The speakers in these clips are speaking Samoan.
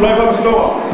Tulai faamasinoga.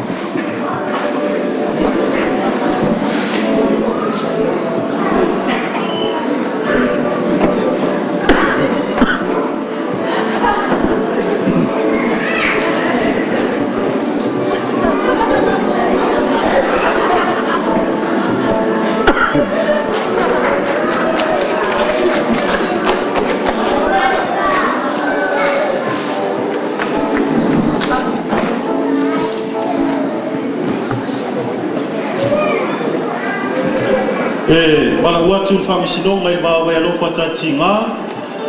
E valaau atu le Faamasinoga i le va o Vaialofa Talitiga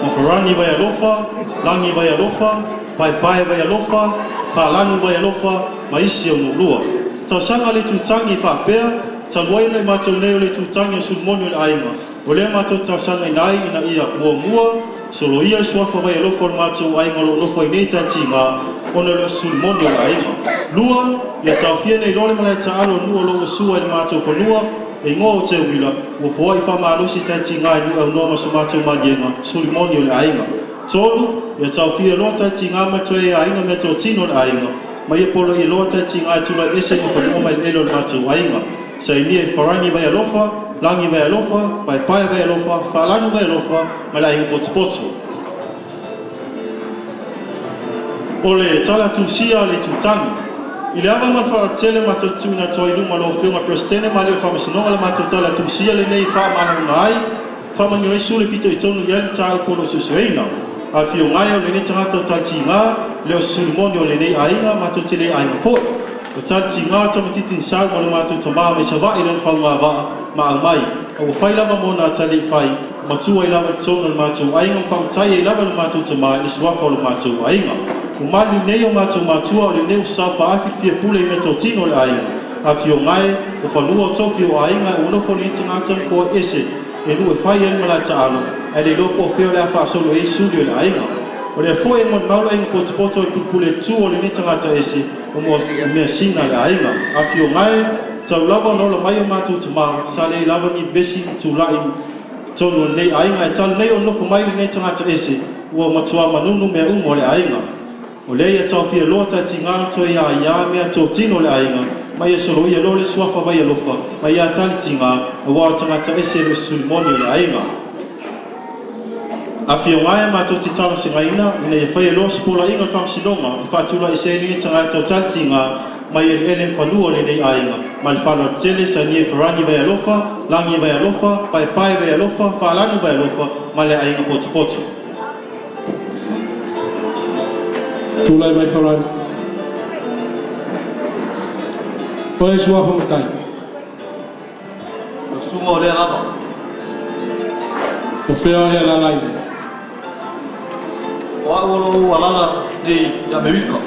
ma Farani Vaialofa, Lagi Vaialofa, Paepae Vaialofa, Falanu Vaialofa ma isi aunuu. Talosaga a le Itutagi e faapea, talu ai ona i matou nei o le Itutagi o Sulumoni o le aiga, o lea matou te talosagaina ai ina ia muamua soloia le suafa Vaialofa o le matou aiga o lo o nofo ai nei Talitiga, ona e le o se Sulumoni o le aiga. Lua, ia taofia nei loa le malae taalo o nuu o lo o ua sua i le matou fanua e igoa o Teuila, ua foai faamalosi Talitiga i nuu e aunoa ma so matou maliega Sulimoni o le aiga. Tolu, ia taofia loa Talitiga ma le toe aiaina mea totino o le aiga, ma ia poloai loa Talitiga e tulai ese ma fanua ma eleele o le matou aiga. Sainia e Farani Vaialofa, Lagi Vaialofa, Paepae Vaialofa, Faalanu Vaialofa ma le Aiga Potopoto. O le tala tusia a le Itutagi. I le ava ma le faaaloalo tele matou te tuuina atu ai i luma o lau Afioga i le Peresetene ma alii o le Faamasinoga le matou tala tusia lenei e faamalamalama ai, faamanino ai sulu e fitoitonu i ai le mataupu o lo o suesueina. Afio gae o lenei tagata o Talitiga, le o se Sulumoni o lenei aiga, matou te le aiga foi. O Talitiga o le tamaitiiti na sau ma lo matou tamā mai Savaii i lona faugāvaa ma aumai, a ua fai lava mona atalii fai, matua ai lava i totonu o le matou aiga ma faamatai ai lava e lo matou tamā i le suafa o lo matou aiga. Ua maliliu nei o matou matua o lenei ua saofaafi le fia pule i meatotino o le aiga. Afio gae, o fanua o tofi o aiga ua nofo nei tagata ma foai ese e nuu e fai ai le malae taalo, ae le iloa po o fea o le a faasolo i ai suli o le aiga. O lea foi e molimau le aiga potopoto i le pulepule tutu o lenei tagata ese o measina a le aiga. Afio gae, talu lava ona ola mai o matou tamā, sa leai lava ni vevesi ma tulai totonu o lenei aiga, e talu nei ona nofo mai lenei tagata ese, ua matua manunu mea uma o le aiga. O lea ia taofia loa Talitiga ona toe aiā mea totino o le aiga, ma ia soloia loa le suafa Vaialofa mai ia Talitiga, aua o le tagata ese e le o se Sulumoni o le aiga. Afio gae, matou te talosagaina ina ia faia loa se poloaiga o le Faamasinoga e faatulai ese ai lenei tagata o Talitiga mai eleele ma fanua o lenei aiga. Ma le faaaloalo tele, sainia e Farani Vaialofa, Lagi Vaialofa, Paepae Vaialofa, Faalanu Vaialofa ma le Aiga Potopoto. Tulai mai Farani. O e suafa matai. O susuga o lea lava. O fea e alaala ai? O au o lo o ou alaala nei i Amerika.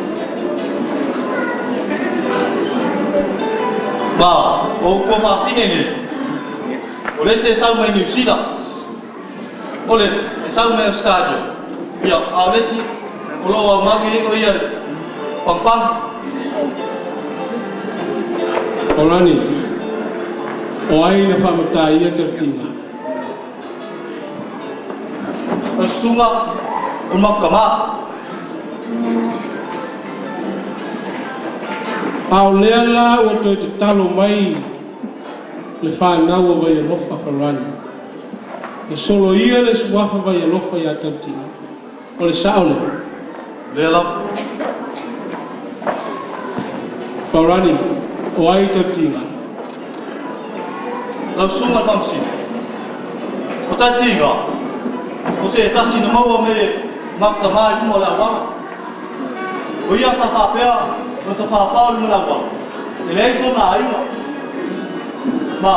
Ma o ou tuafafine nei, o le isi e sau mai Niu Sila, o le isi e sau mai Ausetalia, ia, a o le isi o lo o aumau nei o ia i Pampanga. Farani, o ai na faamataia Talitiga? O le susuga o le matou tamā. A o lea la ua toe tatalo mai le fanau o Vaialofa Farani e soloia le suafa Vaialofa ia Talitiga. O le sao lea? Lea lava. Farani, o ai Talitiga? Lau susuga i le Faamasino, o Talitiga, o se tasi na maua mai e matou tamā i luma o le auala. O ia sa faapea ona tafāfā i luma o le auala, e leai sona aiga. Ma,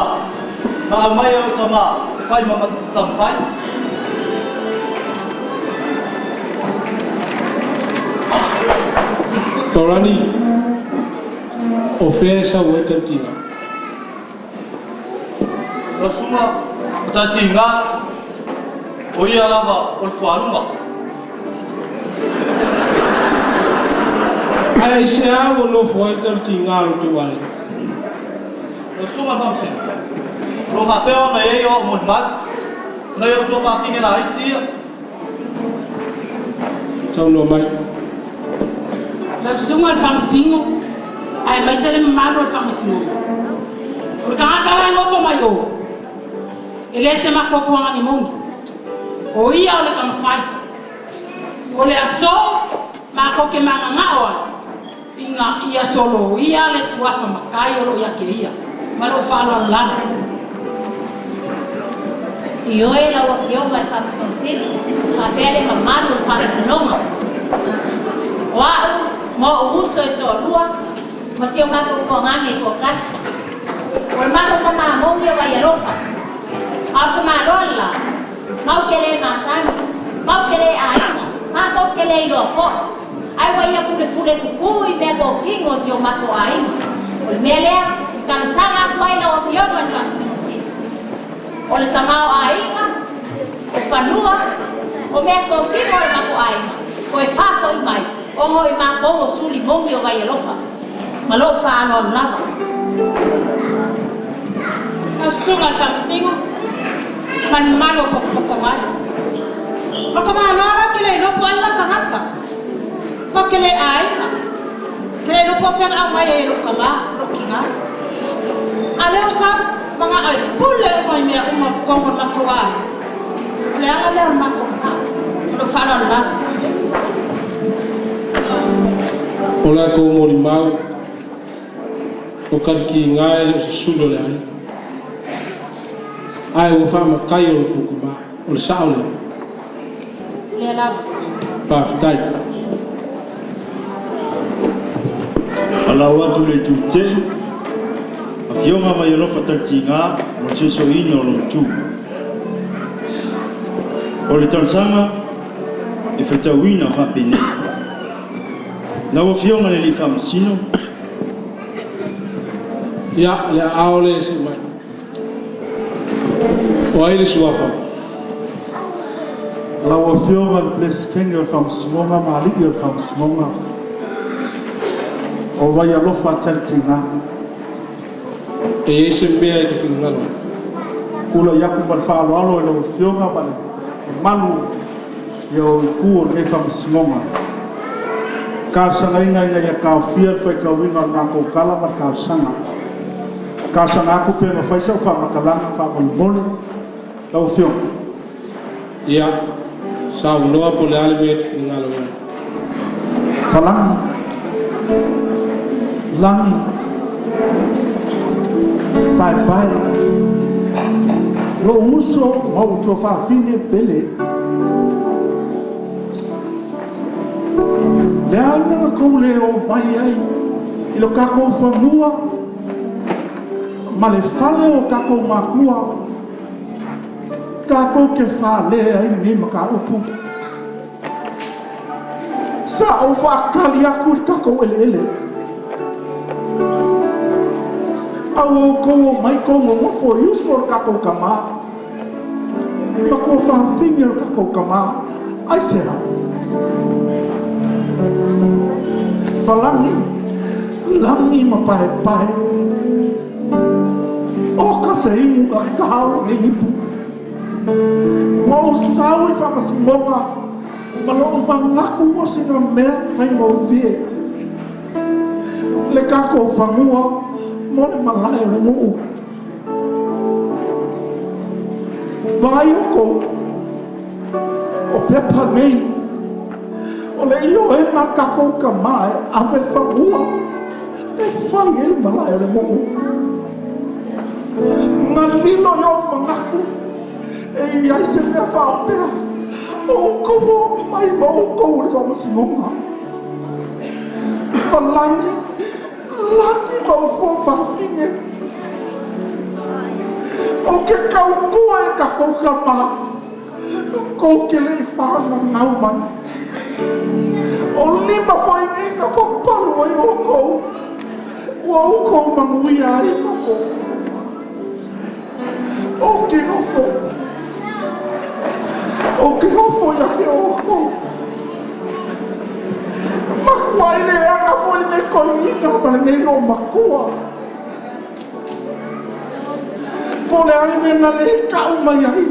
na aumai e lou tamā e fai ma tamafai. Farani, o fea e sau ai Talitiga? Lau susuga o Talitiga, o ia lava o le fualuga. Ae aisea ua nofo ai Talitiga lo outou aiga? Lau susuga i le Faamasino, o lo o faapea ona i ai o au molimau, o nai ou tuafafine laiti ia. Saunoa mai. Lau susuga i le Faamasino, Aemaise le mamalu o le Faamasinoga. O le tagata la e nofo mai o, e le se makuakuaga ni moni. O ia o le tamafai. O le aso matou te mananao ai ina ia soloia le suafa matai o lo o ia te ia. Ma lou faaaloalo lava. Ioe lau Afioga i le Faamasino Sili, faapea le mamalu o le Faamasinoga. O a'u ma o'u uso e toalua ma si o matou toagane e toatasi. O le matou tamā moni o Vaialofa. A o le tamaloa le la, matou te le masani, matou te le aiga, matou te le iloa foi. Ae ua ia pulepule tutū i mea totino a si o matou aiga. O le mea lea i talosaga atu ai lau Afioga i le Faamasino Sili. O le tamaoaiga, o fanua, o mea totino a le matou aiga, toe faafoi mai, ona o i matou o suli moni o Vaialofa. Ma lou faaaloalo lava. Lau Susuga i le Faamasino ma le mamalu o potopotogai. O le tamaloa la ou te le iloa po o ai le la tagata. Matou te le aiga. Ou te le iloa po o fea na aumai ai e lou tama, lou tina. A o lea ua sau manao e pule uma i mea uma o totonu o le matou aiga. O le ala lea o le matou manao. Ma lou faaaloalo lava. O la tou molimau, o kalitiga e le o se suli o le aiga. Ae ua faamatai o lo outou tama. O le sao lea. Lea lava. Faafetai. Alao atu le itu tetee, Afioga Vaialofa Talitiga mo le soisoiina o lona tu. O le talosaga e faitauina faapenei. Lau Afioga i le Alii Faamasino, Ia, le aao lea e see mai. O ai le suafa? Lau Afioga i le Peresetene o le Faamasinoga ma Alii o le Faamasinoga, o Vaialofa Talitiga. E i ai se mea e te finagalo ai? Tulai atu ma le faaaloalo i lau Afioga ma le mamalu ia o itu o lenei Faamasinoga. Talosagaina ina ia taofia le faitauina o le matou tala ma le talosaga. Talosaga atu pe mafai sau faamatalaga faamolemole lau Afioga. Ia, saunoa po o le a le mea e te finagalo i ai. Falagi, lagi, paepae, lou uso ma ou tuafafine pele. Le a le mea na tou le o mai ai i lo tatou fanua ma le fale o tatou matua, tatou te fale ai lenei mataupu. Sa ou faatali atu i le tatou eleele. A ua outou omai tou nonofo i uso o le tatou tama, ma tuafafine o le tatou tama. Aisea? Falagi, lagi ma paepae. O ka se inu a kao lenei ipu. Ua ou sau i le Faamasinoga ma lou manatu o sina mea faigofie le tatou fanua mo le malae o le nuu. Vaai outou, o pepa nei, o le ioega a le tatou tama e ave le fanua e fai ai le malae o le nuu. Na lilo i ou manatu e i ai se mea faapea, o outou o mai ma outou i le Faamasinoga. Falagi, lagi ma outou fafine. Ou te tautua i le tatou tama, tou te le i fananau mai. O lima foi nei na papalu ai outou, ua outou manuia ai i fafo. Ou te ofo, ou te ofo ia te outou. Matuai leaga foi lenei toeaina ma lenei loomatua. Po o le a le mea na le tau mai ai,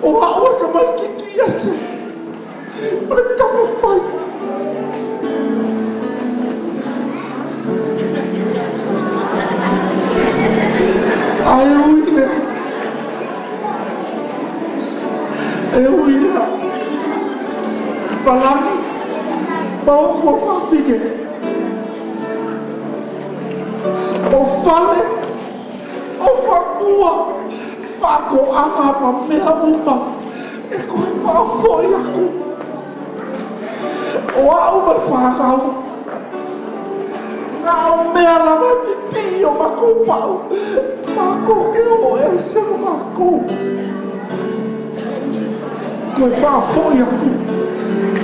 o au o le tamaitiiti ese, o le tamafai. Falani ma ou tuafafine. O fale, o fanua, faatoaga ma mea uma e toe faafoi atu. O au ma le fanau, na o mea lava e pipii i o matou pau, matou te o ese ma matou. Toe faafoi atu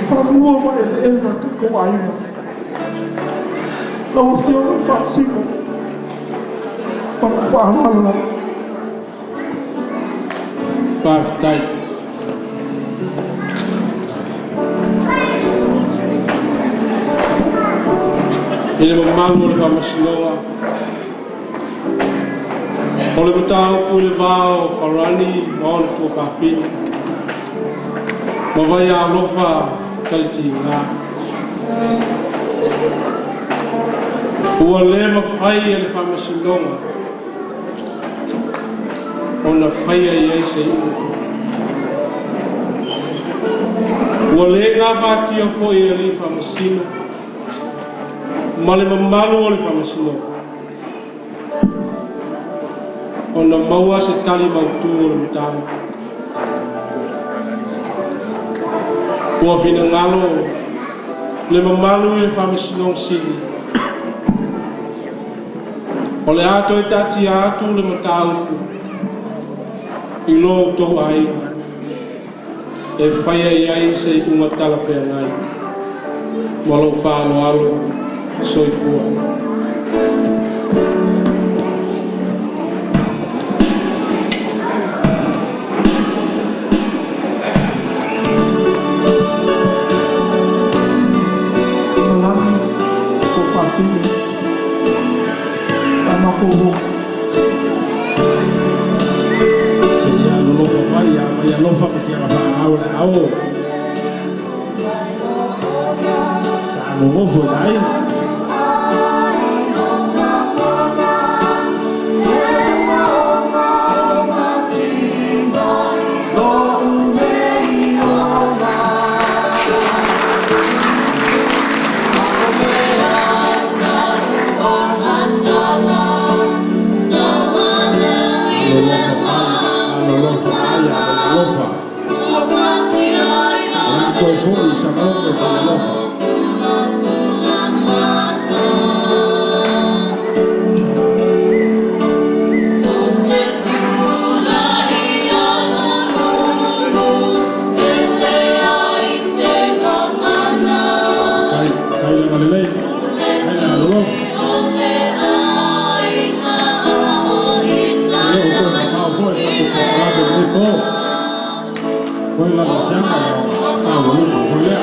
fanua ma eleele o le tatou aiga. Lau Afioga i le Faamasino, ma lou faaaloalo lava. Faafetai. I le mamalu o le Faamasinoga, o le mataupu i le va o Farani ma ona tuafafine ma Vaialofa Talitiga. Ua le mafai e le Faamasinoga ona faia i ai se iuga. Ua le gafatia foi e alii faamasino ma le mamalu o le Faamasinoga ona maua se tali mautu o le mataupu. Ua finagalo le mamalu i le Faamasinoga Sili, o le a toe taatia atu le mataupu i lo outou aiga e faia i ai se iuga talafeagai ma lou faaaloalo. Soifua. Falani, tuafafine, a matou o. Se ia alolofa mai ia mai alofa ma siaga faanau le ao. Sa alogofo i le aiga. Alolofa mai, alolofa mai ia mai alofa. O le a toe foi i Samoa mai alofa. Tai, tai laga lelei, tai laga alolofa. E le o toe mamao foi tatou polokalame lenei po. Foi lava se aga taualuga foi lea.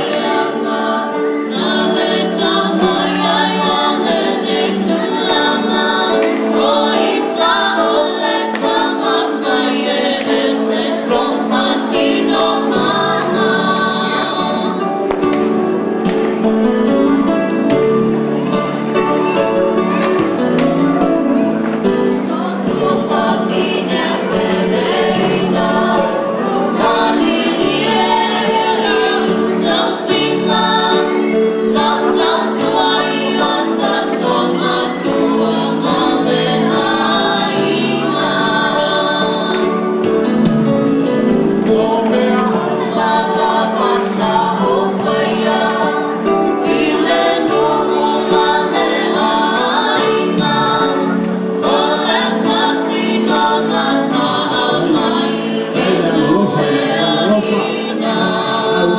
Tai le alolofa ia mai alofa. Au.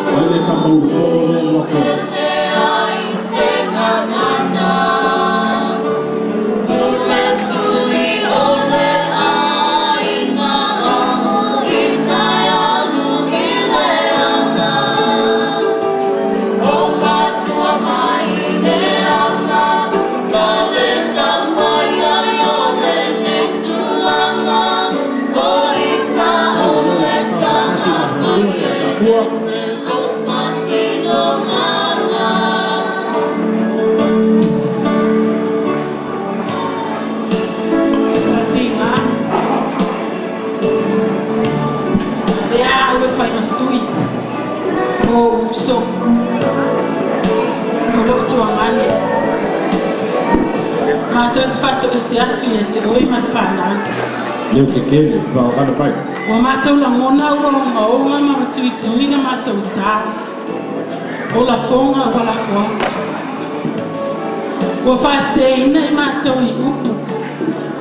Mai le tama ulu le lua koe. Faatasi ma fanua ia Satua. Tiga. au e fai ma sui mo ou uso o lou tuagane. Matou te faatoese atu ia te oe ma le fanau. Leo kekele, faaogana mai. Ua matou lagona ua ogaoga ma matuitui le matou tā. O lafoga ua lafo atu. Ua faaseseina i matou i upu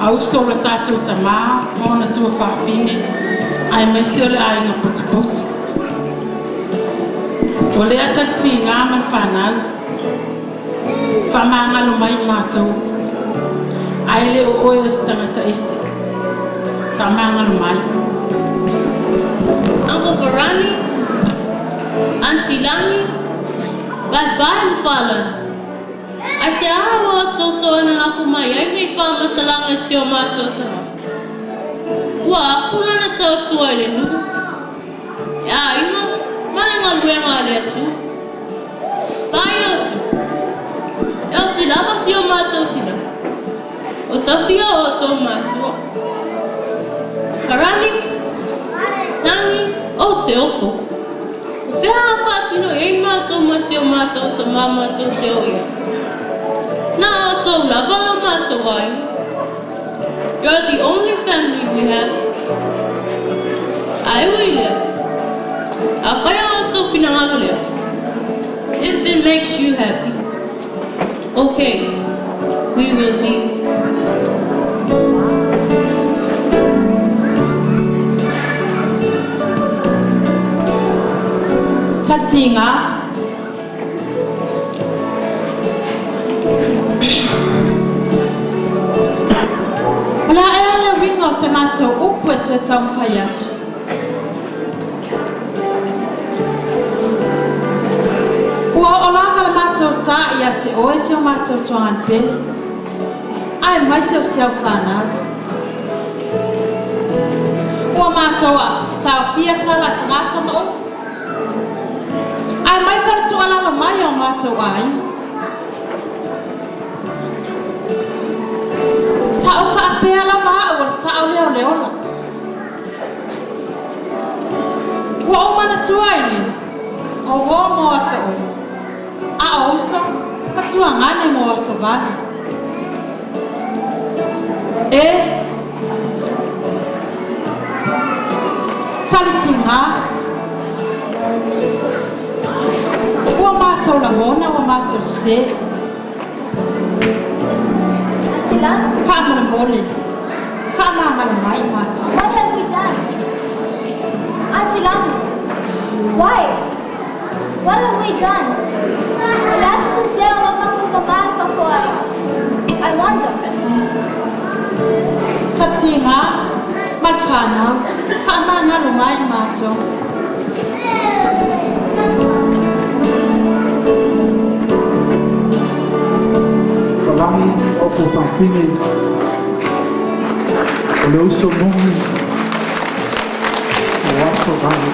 a uso o le tatou tamā ma ona tuafafine aemaise o le aiga potopoto. O lea talitiga ma le fanau, faamagalo mai i matou, ae le o oe o se tagata ese. Faamagalo mai. Uncle Farani, Auntie Lani, bye bye mafalani. Aisea ua soso na lafo mai ai nei faamasalaga i si o matou tamā? Ua afu lana tautua i le nuu, e aiga ma le galuega a le Atua. Paia o tu, e oti lava si o matou tinā, o tausia o outou matua. Farani, Lani, ou te ofo. O fea a faasino i ai matou ma si o matou tamā matou te o i ai? Na outou lava lo matou aiga. You're the only family we have. Ae ui i lea, afai o outou finagalo lea, if it makes you happy, okay, we will leave. Talitiga. O le a ea le uiga o se matou upu e toe taumafai atu? Ua oo lava le matou tā ia te oe si o matou tuagane pele, aemaise o si au fanau. Ua matou taofia tala a tagata ma upu, aemaise o le tuualalo mai a o matou aiga. Sa ou faapea lava au o le sao lea o le ola. Ua ou manatua ai lea, o uō mo aso uma, a o uso ma tuagane mo aso vale. E talitiga, ua matou lagona, ua matou sese. Auntie Lani? Faamolemole, faamagalo mai i matou. What have we done? Auntie Lani, why? What have we done? O le a se sese o lo matou tamā na tatou aiga? I wonder. Talitiga ma le fanau, faamagalo mai i matou. Falagi o tuafafine, o le uso moni o aso vale.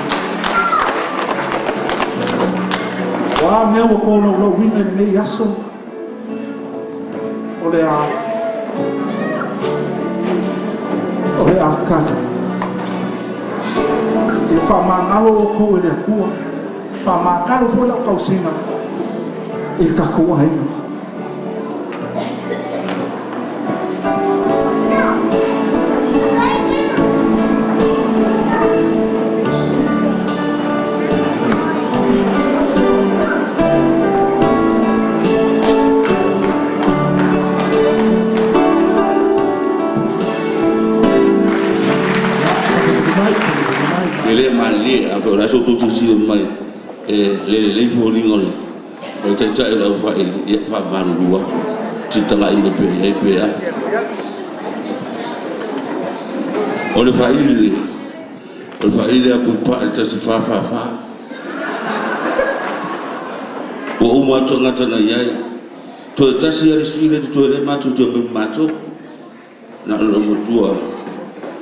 O a mea ua tolaulauina i lenei aso, o le a o le a kali. Ia faamagalo outou e le Atua, faamagalo foi lau tausiga i le tatou aiga. E le malilie, afai o le a se tou silasila mai e le lelei foliga o le taitai o le aufai, ia faamalulu atu, tilitagai mai pea i ai pe a. O le faili, o le faili a Puipaa i le 1444. Ua uma atu tagata na i ai. Toe tasi lava le sui lea totoe lea matou te omai ma matou. Na o le loomatua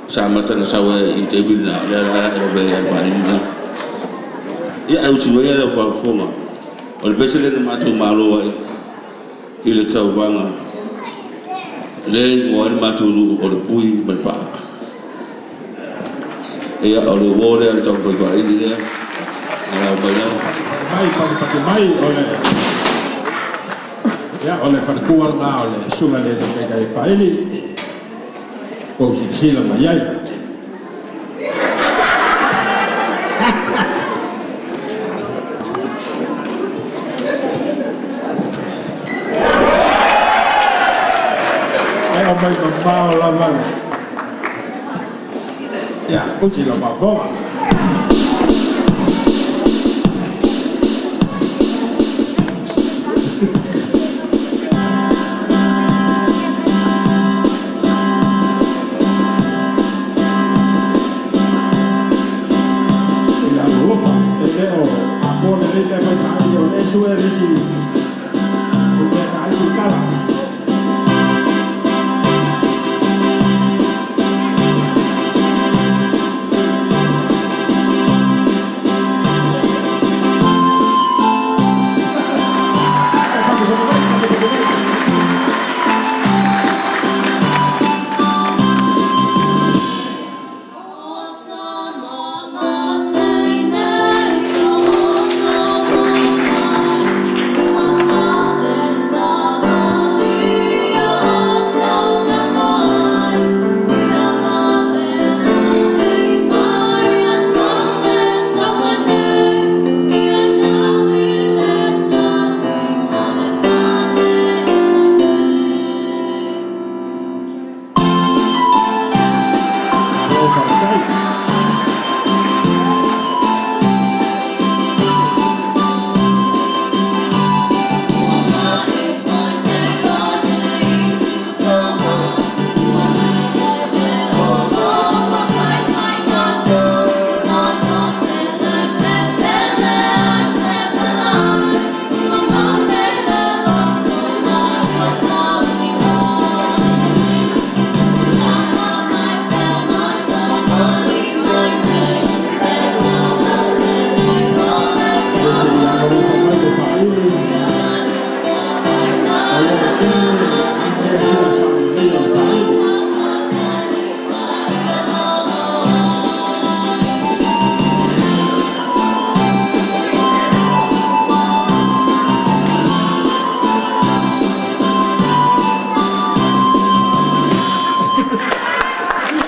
sa amata ona sau ai i le taimi lena, o lea la e lavea ai le faili lena. Ia ae usi maia lau faafofoga, o le pese lea na matou malo ai i le tauvaga lea e igoa ai le matou nuu o le Pui ma le Paa. Ia, o le uo lea le taumafai faaili lea. Ia, mai lava. Mai, pake mai, o le... Ia, o le faletua lena o le susuga i le taitai faaili. Kou silasila mai ai. E o mai mamao lava le. Ia, uti lau faafofoga. Ia alofa, e le o apoa lenei le mai faaili o le sue nisi o mea taili i tala. Malo faafetai. Ia se i agalofa mai le faaili o lo o tele mea fia faaleleia le faaili.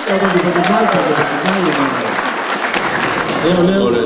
Ia pake pake mai, pake pake mai. E o lea. O le